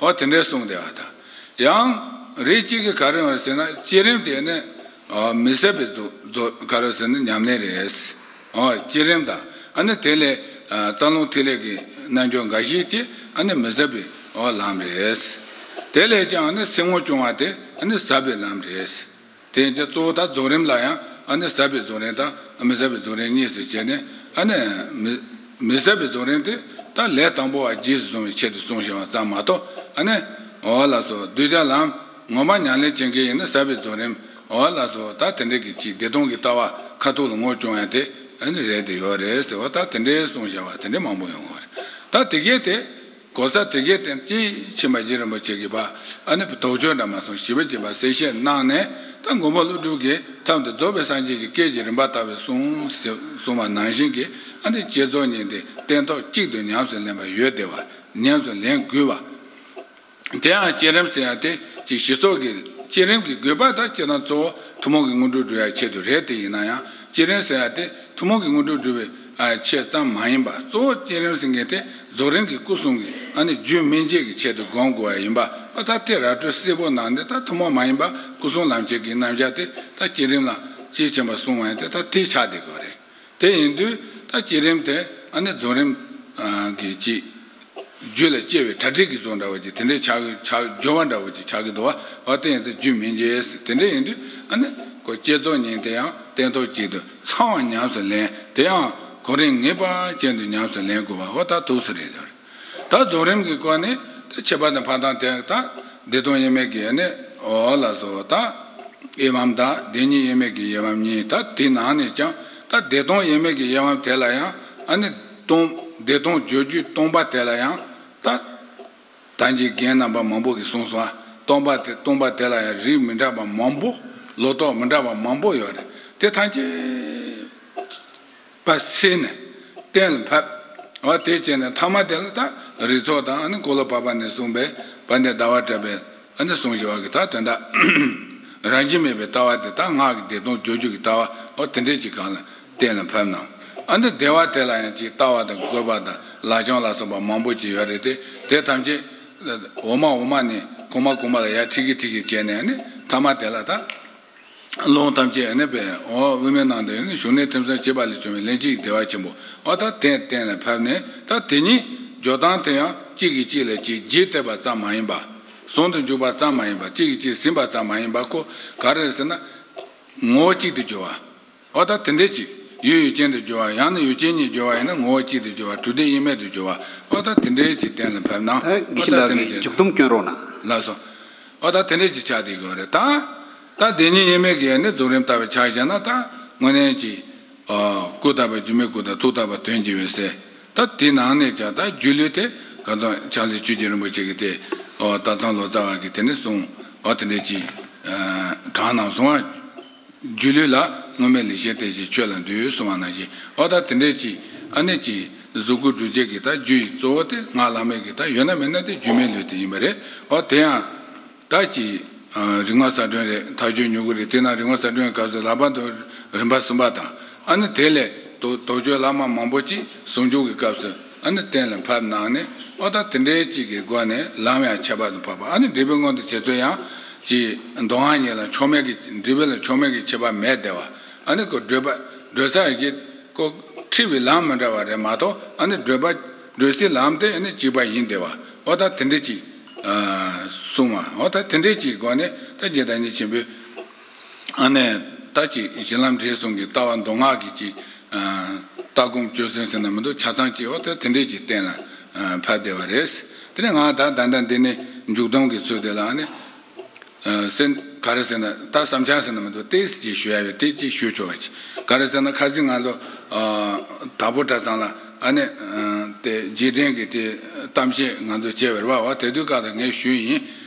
ཨོ་དེ་འདྲའི་གསུངས་བསྡད་པ་དང་། ཡང་རིགས་གཅིག་གི་ག་རེ་ཡོང་རེད་ཟེར་ན་བསྐྱེད་རིམ་དེ་ནི་ཨོ་མི་ཟད་པའི་རྫོགས་རྫོགས་ག་རེ་ཟེར་ན་ཉམས་ལེན་རེད། ཨོ་བསྐྱེད་རིམ་དང་ཨ་ནི་དེ་ལས་ཨ་རྩ་རླུང་ཐིག་ལེ་གི་རྣལ་འབྱོར་འགའ་ཞིག་དེ་ཨ་ནི་མི་ཟད་པའི་ཨོ་ལམ་རེད། དེ་ལས་ཀྱང་ཨ་ནི་སེམས་ངོ་སྐྱོང་བ་དེ་ཨ་ནི་ཟབ་པའི་ལམ་རེད། དེ་ཡིན་ཙང་གཙོ་བོ་ད་རྫོགས་རིམ་ལ་ཡང་ཨ་ནི་ཟབ་པའི་རྫོགས་རིམ་དང་མི་ཟབ་པའི་རྫོགས་རིམ་གཉིས་སུ་བྱས་ནས་ཨ་ནི་མི་མི་ཟབ་པའི་རྫོགས་རིམ་དེ་ད་ལས་དང་པོ་བ་རྗེས་སུ་བཟུང་བའི་ཆེད་དུ་གསུངས་བཞག་པ་ཙམ་མ་གཏོགས་ཨ་ནི་འོ་ལགས་སོ་གདུལ་བྱ་ལམ་ངོ་མ་ཉམས་ལེན་བྱེད་མཁན་ཡིན་ན་ཟབ་པའི་རྫོགས་རིམ་འོ་ལགས་སོ་ད་དེ་འདྲའི་གི་ཅིག་བདེ་སྟོང་གི་ལྟ་བ་ཁ་ཐུག་ལ་ངོ་སྐྱོང་ཡ་དེ་ཨ་ནི་རེད་དེ་ཡོད་རེད་ཟེར་བ་ད་དེ་འདྲའི་གསུངས་བཞག་པ་དེ་འདྲའི་མང་པོ་ཡོང་གི་རེད། ད་དེ་གས་དེ། གོ་ས་དེ་གའི་སྟེང་དཀྱིལ་ཕྱིན་པ་རྗེ་རིན་པོ་ཆེ་གིས་པ་ཨ་ནི་དོགས་གཅོད་འདྲ་མ་སོང་ཞིབ་པ་ཅིག་པ་གསལ་བཤད་གནང་ནས་ད་མགོན་པོ་ཀླུ་སྒྲུབ་ཀྱིས་ཐབས་འདི་རྫོགས་པའི་སངས་རྒྱས་ཀྱི་སྐད་ཀྱི་རིམ་པ་ལྟ་བུའི་གསུངས་གསུངས་པ་ནང་བཞིན་གྱི་ཨ་ནི་བསྐྱེད་རྫོགས་གཉིས་དེ་སྟན་ཐོག་གཅིག་ཏུ་ཉམས་སུ་ལེན་པ་ཡོད་བདེ་བ་ཉམས་སུ་ལེན་དགོས་པ། དེ་ཡང་བསྐྱེད་རིམ་ཟེར་ཡ་དེ་ཅིག་ཞི་སོགས་ཀྱི་བསྐྱེད་རིམ་གྱི་དགོས་པ་ད་སྤྱིར་བཏང་གཙོ་བོ་ཐུན་མོང་གི་དངོས་གྲུབ་སྒྲུབ་ཡ་ཆེད་དུ་རེད་དེ་ཡིན་ན་ཡང་བསྐྱེད་རིམ་ཟེར་ཡ་དེ། ཐུན་མོང་གི་དངོས་གྲུབ་སྒྲུབ་པའི་ཨ་ཆེད་ཙམ་མ་ཡིན་པ་གཙོ་བོ་བསྐྱེད་རིམ་ཟེར་མཁན་དེ་རྫོགས་རིམ་གྱི་སྐུ་གསུམ་གྱི་ཨ་ནི་རྒྱུད་སྨིན་བྱེད་ཀྱི་ཆེད་དུ་སྒོམ་དགོས་པ་ཡིན་པ་ཨ་ད་དེ་ར་སྤྲོད་གསལ་པོ་གནང་སྟེ་ད་ཐུན་མོང་མ་ཡིན་པ་སྐུ་གསུམ་ལམ་བྱེད་ཀྱི་རྣམ་གཞག་དེ་ད་བསྐྱེད་རིམ་ལ་དཔྱིས་ཕྱིན་པ་གསུང་བ་ཡིན་ཏེ་ད་དེ་ཆགས་བསྡད་དགོས་རེད། དེ་ཡིན་དུས་ད་བསྐྱེད་རིམ་དེ་ཨ་ནི་རྫོགས་རིམ་གྱི་ཅིག་རྒྱུད་ལ་སྐྱེ་བའི་གྲ་སྒྲིག་གི་བཟོ་འདྲ་བོ་ཅིག་དེ་འདྲའི་ཆགས་ཆགས་སྦྱོར་བ་འདྲ་བོ་ཅིག་ཆགས་ཀྱི་འདུག་བ། འོ་དེ་ཡིན་ཏེ་རྒྱུད་སྨིན་བྱེད་ཟེར་དེ་འདྲ་ཡིན་དུས་ཨ་ནི་ཁོ་བསྐྱེད་རྫོགས་གཉིས་དེ་ཡང་སྟན་ཐོག་གཅིག་ཏུ་ཚང་བ་ཉམས་སུ་ལེན་དེ་ཡང་གོ་རིམ་ངེས་པ་ཅན་དུ་ཉམས་སུ་ལེན་དགོས་པ་འོ་ད་ཐུགས་སུ་རེད་དོ། ད་རྫོགས་རིམ་གྱི་སྐོར་ནི་ད་ཁྱད་པར་དུ་འཕགས་ཐང་དེ་ད་བདེ་སྟོང་དབྱེར་མེད་ཀྱི་ཨ་ནི་འོ་ལགས་སོ་ད། དབྱེ་བམ་དང་བདེན་གཉིས་དབྱེར་མེད་ཀྱི་དབྱེ་བམ་གཉིས་ད་དེ་ནང་ནས་ཀྱང་ད་བདེ་སྟོང་དབྱེར་མེད་ཀྱི་དབྱེ་བམ་དེ་ལ་ཡང་ཨ་ནི་སྟོང་བདེ་སྟོང་བརྗོད་རྒྱུད་སྟོང་པ་དེ་ལ་ཡང་ད་ད་གིན་རྒན་རྣམ་པ་མང་པོ་གིས་གསུངས་སོང་ཨ། སྟོང་པ་དེ་སྟོང་པ་དེ་ལ་ཡང་རིགས་མི་འདྲ་བ་མང་པོ་ལོ་ཏོག་མི་འདྲ་བ་མང་པོ་ཡོད་རེད་དེ་ཐམས་ཅད་པ་སེལ་ནས་གཏན་ལ་ཕབ། འོ་དེ་བྱས་ནས་ཐ་མ་དེ་ལ་ད་རིགས་ཚོགས་དང་ཨ་ནི་འཁོར་ལོ་བར་པ་ནས་གསུངས་པའི་དཔལ་ལྡན་ཟླ་བ་གྲགས་པའི་ཨ་ནི་གསུང་བཞི་བ་གི་ད་དོན་དག་རང་བཞིན་མེད་པའི་ལྟ་བ་དེ་ད་སྔགས་ཀྱི་བདེ་སྟོང་བརྗོད་རྒྱུད་ཀྱི་ལྟ་བ་འོ་དེ་འདྲས་ཅིག་གང་ལ་གཏན་ལ་ཕབ་གནང་། ཨ་ནི་བདེ་བ་དེ་ལ་ཡང་ཅིག་ལྟ་བ་དང་དགོས་པ་དང་ལག་ཆུང་ལ་སོགས་པ་མང་པོ་ཅིག་ཡོད་རེད་དེ་དེ་ཐམས་ཅད་འོག་མ་འོག་མ་ནས་གོང་མ་གོང་མ་ལ་ཡར་ཁྲིད་ཀྱི་ཁྲིད་ཀྱི་བྱས་ནས་ཨ་ནི་ཐ་མ་དེ་ལ་ད། ལུང་ཐམས་ཅད་ནི་པའི་འོ་དབུ་མའི་ནང་དུ་ནི་བཞུགས་གནས་ཐིམ་གསུམ་བྱེད་པ་ལས་བྱུང་བའི་ལན་གཅིག་བདེ་བ་ཆེན་པོ་འོ་ད་དེ་གཏན་ལ་ཕབ་ནས་ད་དེ་ཉིད་འཇོག་སྟངས་དེ་ཡང་གཅིག་གིས་གཅིག་ལ་གཅིག་རྗེས་གཏད་པ་ཙམ་མ་ཡིན་པ། ཟུང་དུ་འཇུག་པ་ཙམ་མ་ཡིན་པ་གཅིག་གིས་གཅིག་ཟིན་པ་ཙམ་མ་ཡིན་པ་ཁོ་ག་རེ་ཟེར་ན། ངོ་བོ་གཅིག་ཏུ་གྱུར་པ། འོ་ད་དེ་འདྲས་ཅིག་ཡུལ་ཡུལ་ཅན་དུ་གྱུར་པ་ཡང་ན་ཡུལ་ཅན་ཉིད་གྱུར་པ་ཡིན་ན་ངོ་བོ་གཅིག་ཏུ་གྱུར་པ་གྲུབ་བདེ་དབྱེར་མེད་དུ་གྱུར་པ་འོ་ད་དེ་འདྲས་ཅིག་གཏན་ལ་ཕབ་ན་ད་འོ་དགེ་བཤེས་ད་ལགས་དེ་འདྲས་ཀྱི་ཅིག་མཇུག་སྡོམ་སྐྱོན་རོགས་གནང་། ལགས་སོ། ཨོ་ད་དེ་འདྲས་ཅིག་ཆགས་བསྡད་ཡོད་རེད་ད། ད་བདེན་གཉིས་དབྱེར་མེད་ཀྱི་ནི་རྫོགས་རིམ་ལྟ་བུ་ཆ་བཞག་ན་ད་དངོས་གནས་ཀྱི་ཨོ་སྐུ་ལྟ་བུ་སྒྱུ་མའི་སྐུ་དང་ཐུགས་ལྟ་བུ་དོན་གྱི་འོད་གསལ། ད་དེའི་ནང་ནས་ཀྱང་ད་སྒྱུ་ལུས་དེ་ག་ཚོད་ཕྱག་འཚལ་ཆོས་རྗེ་རིན་པོ་ཆེ་གིས་དེ་ཨོ་སྟག་ཚང་ལོ་ཙཱ་བ་གིས་དེ་ནས་གསུངས་ཨོ་དེ་འདྲས་ཅིག་ཨ་དྲངས་གནང་སོང་ཨ། སྒྱུ་ལུས་ལ་དངོས་མེད་ལེགས་བཤད་བསྟན་ཞིང་ཆོས་ལ་འདུད་གསུངས་པ་ནང་བཞིན་ཨོ་ད་དེ་འདྲས་ཀྱི་ཨ་ནི་ཀྱི་གཟུགས་སྐུ་སྒྲུབ་བྱེད་ཀྱི་ད་རྒྱུ་ཡི་གཙོ་བོ་དེ་སྔགས་བླ་མེད་ཀྱི་ད་ཡོད་ན་མེད་ན་དེ་སྒྱུ་མའི་ལུས་དེ་ཡིན་པ་རེད། ཨོ་དེ་ཡང་ད་ཀྱི་ཨ་རིག་སྔགས་གསལ་སྒྲོན་རེད་མཐའ་དཔྱོད་མྱུ་གུ་རེད་དེ་ན་རིག་སྔགས་གསལ་སྒྲོན་གྱི་སྐབས་སུ་ལྷག་པར་དུ་རིམ་པ་གསུམ་པ་དང་ཨ་ནི་དེ་ལས་དོ་དོགས་གཅོད་བླ་མ་མང་པོ་ཅིག་ཟུང་འཇུག་གི་སྐབས་སུ་ཨ་ནི་གཏན་ལ་ཕབ་གནང་ནས་ཨོ་ད་དེ་འདྲའི་ཅིག་གི་སྒོ་ནས་ལམ་ཡང་ཁྱད་པར་དུ་འཕགས་པ་ཨ་ནི་འབྲས་བུའི་སྔོན་དུ་བྱེད་ཚུལ་ཡང་། ཅེས་མདོ་སྔགས་གཉིས་ལ་ཕྱོགས་མེད་ཀྱི་འབྲས་བུ་ལ་ཕྱོགས་མེད་ཀྱི་ཁྱད་པར་མེད་བདེ་བ། ཨ་ནི་ཁོ་བགྲོད་པ་བགྲོད་ས་ཡི་གེ་ཁོ་འཁྲིད་པའི་ལམ་མི་འདྲ་བ་རེད་མ་གཏོགས་ཨ་ནི་བགྲོད་པ་བགྲོད་སའི་ལམ་དེ་ཨ་ནི་གཅིག་པ་ཡིན་བདེ་བ། འོ་ད་དེ་འདྲ་ཅིག་གསུངས་པ་འོ་ད་དེ་འདྲ་ཅིག་སྒོ་ནས་ད་རྗེ་བདག་ཉིད་ཆེན་པོས་ཨ་ནི་ད་ཅིག་གཞི་ལམ་འབྲས་གསུམ་གྱི་ལྟ་བ་མདོ་སྔགས་ཀྱི་ཅིག་ལྟ་སྒོམ་སྤྱོད་ཚུལ་ཟེར་ན་མི་འདུག་ཆ་ཚང་ཅིག་འོ་ད་དེ་འདྲ་ཅིག་གཏན་ལ་ཕབ་བདེ་བ་རེད། དེ་ནས་ང་ད་ད་ལྟ་འདི་ནས་མཇུག་སྡོམ་གྱི་ཚུལ་དེ་ལ་ཨ་ནི། སེམས་ག་རེ་ཟེར་ན་ད་བསམ་འཆར་ཟེར་ན་མི་འདུག་ཏོག་ཙམ་ཅིག་ཞུ་ཡ་ཡོད་དེ་ཅིག་ཞུ་ཆོག་པ་ཅིག་ག་རེ་ཟེར་ན་ཁ་སང་ང་ཚོ་ དྭགས་པོ་གྲྭ་ཚང་ལ་ཨ་ནི་དེ་རྗེས་དྲན་གྱི་དེ་གཏམ་བཤད་ང་ཚོ་བྱས་པ་རེད་བ། དེ་དུས་སྐབས་ལ་ངས་ཞུས་ཡིན།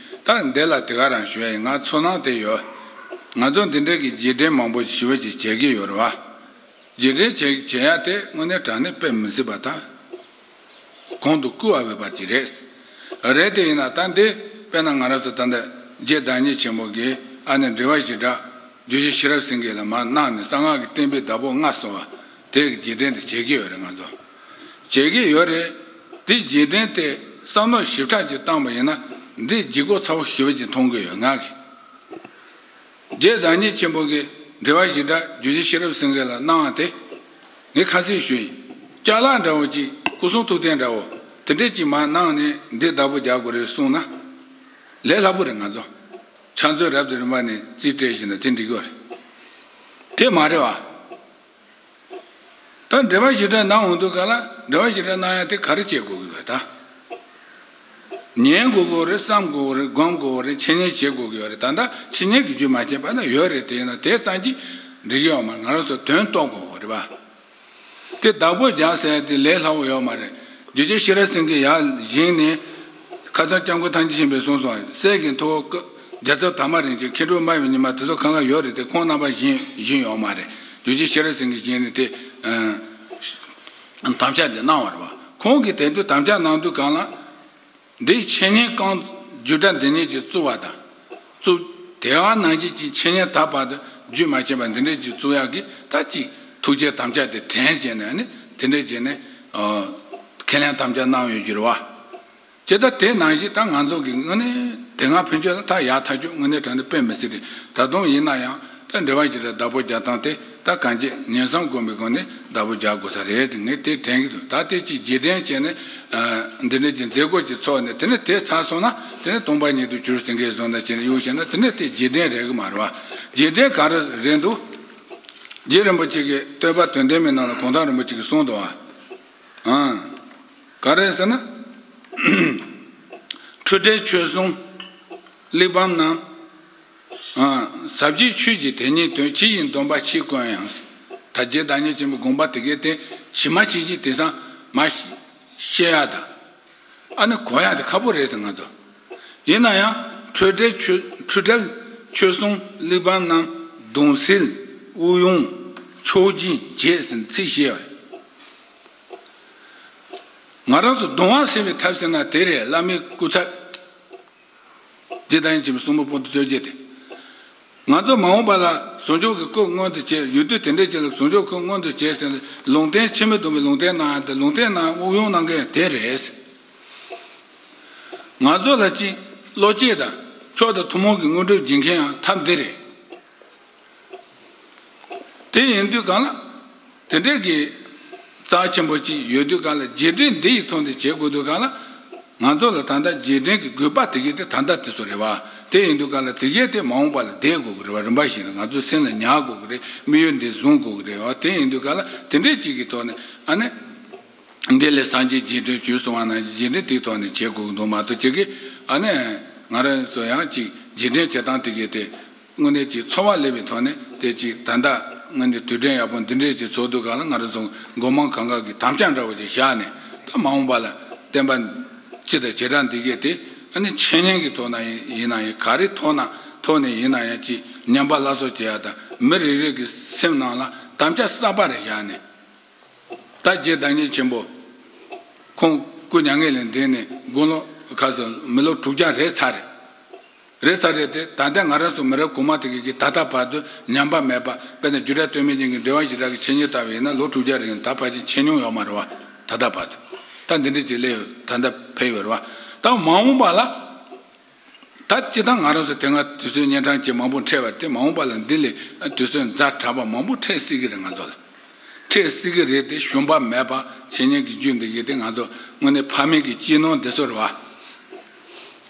ད་འདི་ལ་དེ་ག་རང་ཞུ་ཡ་ཡིན། ང་ཚོར་སྣང་དེ་ཡོད། ང་ཚོ་འདི་འདྲའི་གི་རྗེས་དྲན་མང་པོ་ཞེ་པོ་ཅིག་བྱེད་ཀྱི་ཡོད་རེད་བ། རྗེས་དྲན་བྱེད་བྱེད་ཡ་དེ་དངོས་གནས་དྲང་གནས་དཔེ་མི་སྲིད་པ་དང་། གོང་དུ་བཀུར་བ་འོས་པ་ཅིག་རེད། རེད་དེ་ཡིན་ན་ད་འདི་དཔེར་ན་ང་རང་ཚོ་ད་ལྟ་རྗེ་བདག་ཉིད་ཆེན་པོ་གིས་ཨ་ནི་འགྲེལ་པ་བཞི་སྦྲགས་རྗེ་བཙུན་ཤེས་རབ་སེང་གེ་ལ་མར་གནང་ནས་གསང་སྔགས་ཀྱི་བསྟན་པའི་བདག་པོ་མངའ་གསོལ་བ་དེ་གི་རྗེས་དྲན་དེ་བྱེད་ཀྱི་ཡོད་རེད། ང་ཚོ་བྱེད་ཀྱི་ཡོད་རེད། དེ་རྗེས་དྲན་དེ་བསམ་བློ་ཞིབ་ཕྲ་ཅིག་བཏང་པ་ཡིན་ན་འདི་ལྗིད་ཁོག་ཚ་པོ་ཞེ་པོ་ཅིག་མཐོང་གི་ཡོད། ང་གི་རྗེ་བདག་ཉིད་ཆེན་པོ་གིས་འགྲེལ་པ་བཞི་སྦྲགས་རྗེ་བཙུན་ཤེས་རབ་སེང་གེ་ལ་གནང་བ་དེ། ངས་ཁ་གསལ་ཞུ་ཡིན། ཅ་ལག་འདྲ་བོ་ཅིག་སྐུ་གསུང་ཐུགས་རྟེན་འདྲ་བོ་དེ་འདྲས་ཅིག་མར་གནང་ནས་འདི་བདག་པོ་རྒྱག་དགོས་རེད་གསུངས་ན། ལས་སླ་པོ་རེད། ང་ཚོ་ཕྱག་མཛོད་རབ་ཏུ་རིམ་པ་ནས་རྩིས་སྤྲད་བཞིན་ན་དེ་འགྲིག་གི་རེད། དེ་མ་རེད་བ། ད་འགྲེལ་པ་བཞི་སྦྲགས་གནང་འོང་དུས་ག་ལ་འགྲེལ་པ་བཞི་སྦྲགས་གནང་ཡ་དེ་ག་རེ་བྱེད་དགོས་ཀྱི་ཡོད་ད། ཉན་དགོས་ཀྱི་རེད། བསམ་དགོས་ཀྱི་རེད། སྒོམ་དགོས་ཀྱི་རེད། འཆད་ཉན་བྱེད་དགོས་ཀྱི་ཡོད་རེད། ད་ལྟ་འཆད་ཉན་གྱི་རྒྱུ་མ་བྱས་པ་ན་ཡོད་རེད། དེ་ཡིན་ན་དེ་ཙམ་གྱིས་འགྲིག་གི་ཡོད་མ་རེད། ང་རང་ཚོ་དོན་རྟོགས་དགོས་ཀྱི་རེད་པ། དེ་བདག་པོ་རྒྱག་ཟེར་ཡ་དེ་ལས་སླ་པོ་ཡོད་མ་རེད། རྗེ་བཙུན་ཤེས་རབ་སེང་གེ་ཡར་བཞེངས་ནས་ཁ་སང་སྐྱབས་མགོན་ཐམས་ཅད་མཁྱེན་པས་གསུངས་སོང་། སྲས་ཀྱི་ཐུ་བོ་རྒྱལ་ཚབ་དར་མ་རིན་ཆེན་མཁས་གྲུབ་སྨྲ་བའི་ཉི་མ་དེ་ཚོ་གང་ག་ཡོད་རེད། དེ་ཁོང་རྣམ་པ་བཞེངས་བཞེངས་ཡོད་མ་རེད། རྗེ་བཙུན་ཤེས་རབ་སེང་གེ་བཞེངས་ནས་དེ་དམ་བཅའ་དེ་གནང་བ་རེད་བ། ཁོང་གིས་དེ་དུས་དམ་བཅའ་གནང་དུས་གང་ལ། འདིའི་འཆད་ཉན་རྐང་བརྒྱུད་གྲྭ་འདི་ཉིད་ཀྱིས་བཙུགས་པ་དང་། བཙུགས། དེ་ག་ནང་བཞིན་གྱི་འཆད་ཉན་ད་བར་དུ་རྒྱུན་མ་ཆད་པ་འདི་འདྲས་ཀྱི་བཙུགས་ཡག་གི་ད་ཅིག་ཐུགས་བསྐྱེད་དམ་བཅའ་དེ་དྲན་བྱས་ནས་ནི་དེ་འདྲས་བྱས་ནས་ཁས་ལེན་དམ་བཅའ་གནང་ཡོད་རྒྱུ་རེད་བ། ཇི་ལྟར་དེ་ནང་བཞིན་ད་ང་ཚོ་གི་དངོས་གནས་དེ་སྔ་ཕན་ཆད་ལ་ད་ཡག་ཐག་ཆོད་དངོས་གནས་དྲང་གནས་དཔེ་མི་སྲིད་རེད། ད་དུང་ཡིན་ན་ཡང་། ད་འགྲེལ་པ་བཞི་སྦྲགས་བདག་པོ་རྒྱག་སྟངས་དེ་ད་གང་ཅི་ཉན་བསམ་སྒོམ་པའི་སྒོ་ནས་བདག་པོ་རྒྱག་དགོས་ས་རེད། ངས་དེ་དྲན་གྱི་འདུག་ད་དེ་ཅིག་རྗེས་དྲན་བྱས་ནས་འདི་འདྲ་གྱི་མཛད་སྒོ་ཅིག་ཚོགས་ནས་དེ་ནས་དེ་ཚར་སོང་ན་དེ་ནས་སྟོང་པ་ཉིད་དུ་གྱུར་ཟིན་མཁན་བཟོ་འདྲ་བྱས་ནས་གཡུག་བྱས་ན་དེ་ནས་དེ་རྗེས་དྲན་རེད་གི་མ་རེད་བ། རྗེས་དྲན་ག་རེ་རེད་འདུག་རྗེ་རིན་པོ་ཆེ་གིས་བསྟོད་པ་དོན་ལྡན་མའི་ནང་ལ་གུང་ཐང་རིན་པོ་ཆེ་གིས་གསུངས་འདུག་བ། ཨང་། ག་རེ་ཟེར་ན། འཕྲོད་བྲལ་ཆོས་གསུམ་གླེགས་བམ་རྣམས། ཨ། ཟབ་རྒྱས་ཆོས་ཀྱི་དེ་ཉིད་དོན། ཇི་བཞིན་སྡོམ་པ་ཕྱིས་བསྐོན་ཡང་། ད་རྗེ་བདག་ཉིད་ཆེན་པོའི་དགོངས་པ་དེ་གའི་སྟེང་ཇི་མ་ཇི་བཞིན་དེང་སང་མ་ཤེས་ཡ་དང་། ཨ་ནི་གོ་ཡ་དེ་ཁག་པོ་རེད་ཟེར་ང་ཚོ། ཡིན་ན་ཡང་འཕྲོད་བྲལ་ཆོས། འཕྲོད་བྲལ་ཆོས་གསུམ་གླེགས་བམ་རྣམས་གདུང་སེལ་དབུགས་དབྱུང་མཆོག་སྦྱིན་བརྒྱད་ཟེར་ཚིག་བཞི་ཡོད་རེད། ང་རང་ཚོ་གདུང་བ་སེལ་བའི་ཐབས་ཟེར་ན་དེ་རེད། བླ་མའི་སྐུ་ཚབ། རྗེ་བདག་ཉིད་ཆེན་པོའི་གསུང་འབུམ་པོ་ཏི་བཅོ་བརྒྱད་དེ། ང་ཚོ་མ་འོངས་པ་ལ་ཟུང་འཇུག་གི་སྐུ་མངོན་དུ་བྱེད། ཡུལ་དུས་དེ་འདྲའི་རྗེས་ལ་ཟུང་འཇུག་སྐུ་མངོན་དུ་བྱེད་ཟེར་ནས་ལུང་བསྟན་ཕྱི་མི་སྡོམ་པའི་ལུང་བསྟན་གནང་ཡང་དེ་ལུང་བསྟན་གནང་དབུགས་དབྱུང་གནང་མཁན་དེ་རེད། ང་ཚོ་ལ་ཅིག་བློ་སྐྱེད་དང་མཆོག་དང་ཐུན་མོང་གི་དངོས་གྲུབ་སྦྱིན་མཁན་ཡང་ཐབས་འདི་རེད། དེ་ཡིན་དུས་གང་ལ། དེ་འདྲའི་གི་རྩ་ཆེན་པོ་ཅིག་ཡོད་དུས་གང་ལ་རྗེས་དྲན་འདི་ཡི་ཐོག་ནས་བྱེད་དགོས་དུས་གང་ལ། ང་ཚོ་ལ་ད་ལྟ་རྗེས་དྲན་གྱི་དགོས་པ་དེ་གའི་དེ་ད་ལྟ་དེ་ཚོ་རེད་བ། དེ་ཡིན་དུས་གང་ལ་དེ་གའི་དེ་མ་འོངས་པ་ལ་བསྡད་དགོས་ཀྱི་རེད་བ། རིམ་པ་བཞིན་དུ་ང་ཚོའི་སེམས་ལ་ཉར་དགོས་ཀྱི་རེད། དམིགས་ཡུལ་འདི་བཟུང་དགོས་ཀྱི་རེད་བ། དེ་ཡིན་དུས་གང་ལ་དེ་འདྲའི་ཅིག་གི་ཐོག་ནས་ཨ་ནི། འདི་ལས་སངས་རྒྱས་རྗེས་དྲན་བྱོས་གསུང་བ་ནང་བཞིན་རྗེས་དྲན་དེའི་ཐོག་ནས་བྱེད་དགོས་ཀྱི་འདུག་མ་གཏོགས་ཅིག་གི་ཨ་ནི། ང་རང་ཚོ་ཡང་ཅིག་རྗེས་དྲན་བྱེད་སྟངས་དེ་གའི་དེ། དངོས་གནས་ཀྱི་འཚོ་བ་ལས་པའི་ཐོག་ནས་དེ་ཅིག་ད་ལྟ་དངོས་གནས་དུས་དྲན་ཡག་པོ་འདི་འདྲས་ཀྱི་ཚོགས་འདུ་སྒང་ལ་ང་རང་ཚོ་སྒོ་མང་གང་ག་གི་དམ་བཅའ་འདྲ་བོ་ཞིག་བཞག་ནས་ད་མ་འོངས་པ་ལ་བསྟན་པ་སྤྱི་དང་བྱེ་བྲག་འདི་གས་དེ་ཨ་ནི་འཆད་ཉན་གྱི་ཐོག་ན་ཡིན་ན་ཡང་ག་རེ་ཐོག་ན་ཐོག་ནས་ཡིན་ན་ཡང་ཅིག་ཉམས་པ་སླར་གསོ་བྱེད་ཡ་དང་མི་རེ་རེ་གི་སེམས་ནང་ལ་དམ་བཅའ་གསར་པ་རེ་བཞག་ནས། ད་རྗེ་བདག་ཉིད་ཆེན་པོ། ཁོང་སྐུ་མྱ་ངན་ལས་འདས་ནས་དགུང་ལོ་ཁ་སང་མི་ལོ་དྲུག་བརྒྱ་རེད་ཚར་རེད། རེད་ཚར་རེད་དེ་ད་ལྟ་ང་རང་ཚོ་མི་རབས་གོང་མ་དེ་གི་གི་ད་ལྟ་བར་དུ་ཉམས་པ་མེད་པ་དཔེར་ན་རྒྱུད་གྲྭ་སྟོད་སྨད་གཉིས་ཀྱི་འགྲེལ་པ་བཞི་སྦྲགས་ཀྱི་འཆད་ཉན་ལྟ་བ་ཡིན་ན་ལོ་དྲུག་བརྒྱ་རིང་ད་བར་ཅིག་འཆད་མྱོང་ཡོད་མ་རེད་བ། ད་ལྟ་བར་དུ། ད་འདི་འདྲ་ཅིག་སླེབས་ཡོད། ད་ལྟ་ཕེབས་ཡོད་རེད་བ། ད་མ་འོངས་པ་ལ། ད་སྤྱིར་བཏང་ང་རང་ཚོ་དེ་སྔ་དུས་ཚོད་གཉན་འཕྲང་ཅན་མང་པོ་འཕྲད་པ་དེ་མ་འོངས་པ་ལ་འདི་ལས་དུས་ཚོད་ཛ་དྲག་པ་མང་པོ་འཕྲད་སྲིད་ཀྱི་རེད་ང་ཚོ་ལ། འཕྲད་སྲིད་ཀྱི་རེད་དེ་ཞུམ་པ་མེད་པ་འཆད་ཉན་གྱི་རྒྱུན་འདི་གི་དེ་ང་ཚོ་དངོས་གནས་ཕ་མེས་ཀྱི་སྐྱིད་སྣང་འདི་ཚོ་རེད་བ།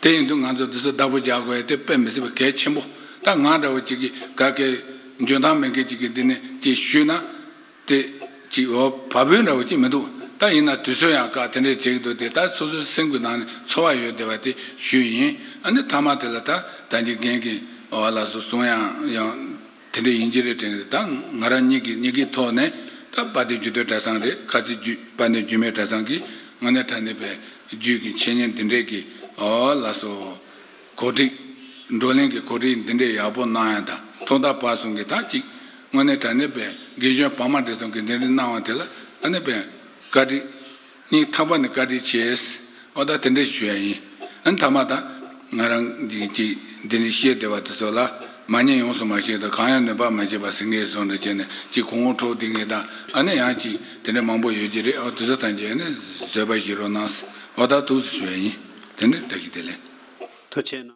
དེ་ཡིན་དུས་ང་ཚོ་འདི་ཚོ་བདག་པོ་རྒྱག་དགོས་ཡ་དེ་དཔེ་མི་སྲིད་པ་གལ་ཆེན་པོ། ད་ང་འདྲ་བོ་ཅིག་གིས་ག་གེ་འཇོན་ཐང་མེད་མཁན་ཅིག་གིས་འདི་ནས་ཅིག་ཞུས་ན། དེ་ཅིག་འོ་བབ་འོས་འདྲ་བོ་ཅིག་མི་འདུག་ད་ཡིན་ན་དུས་ཚོད་ཡང་བཀག་དེ་འདྲས་བྱེད་ཀྱི་འདུག་དེ་ད་སོ་སོའི་སེམས་ཀྱི་ནང་ནས་ཚོར་བ་ཡོད་བསྡད་པ་དེ་ཞུས་ཡིན། ཨ་ནི་མཐའ་མ་དེ་ལ་ད་ད་གིན་རྒན་གྱིས་འོ་ལགས་སོ་གསུང་ཡང་ཡང་དེ་འདྲས་ཡིན་གྱི་རེད་དྲན་གྱི་རེད། ད་ང་རང་ཉིད་ཀྱི་ཉིད་ཀྱི་ཐོག་ནས་ད་ ད་དཔལ་ལྡན་རྒྱུད་སྟོད་གྲྭ་ཚང་རེད། ཁ་སང་རྒྱུད་དཔལ་ལྡན་རྒྱུད་སྨད་གྲྭ་ཚང་གིས་དངོས་གནས་དྲང་གནས་པའི་རྒྱུད་ཀྱི་འཆད་ཉན་འདི་འདྲས་ཀྱི་ཨོ་ལགས་སོ། གོ་སྒྲིག་བགྲོ་གླེང་གི་གོ་སྒྲིག་འདི་འདྲས་ཡག་པོ་གནང་ཡ་དང་ཐོག་མཐའ་བར་གསུམ་གྱི་ད་ཅིག་དངོས་གནས་དྲང་གནས་པའི་དགེ་སྦྱོང་བག་མ་འདི་ཚོ་གི་འདི་འདྲས་གནང་བ་དེ་ལ་ཨ་ནི་པའི་བཀའ་དྲིན། སྙིང་ཐག་པ་ནས་བཀའ་དྲིན་ཆེ། ཨོ་ད་དེ་འདྲས་ཞུ་ཡ་ཡིན། ཨ་ནི་ཐ་མ་ད་ང་རང་གི་ཅིག་འདི་ནས་བཤད་བསྡད་པ་དེ་ཚོ་ལ་མ་ཉན་ཡོངས་སུ་མ་ཤེས་དང་གང་ཡང་ནུས་པ་མ་བྱས་པ་ཟིན་ངེས་བཟོ་འདྲ་བྱས་ནས་ཅིག་གོང་འོག་འཕྲོག་བསྡད་ངེས་དང་ཨ་ནི་ཡང་ཅིག་དེ་འདྲས་མང་པོ་ཡོད་ཀྱི་རེད། ཨོ་དེ་ཚོ་ཐམས་ཅད་ཨ་ནི་བཟོད་པ་བཞེས་རོགས་གནང་། ཨོ་ད་ཐུགས་སུ་ཞུ་ཡ་ཡིན། དེ་འདྲས་བཀྲ་ཤིས་བདེ་ལེགས། ཐུགས་རྗེ་ཆེ་གནང་།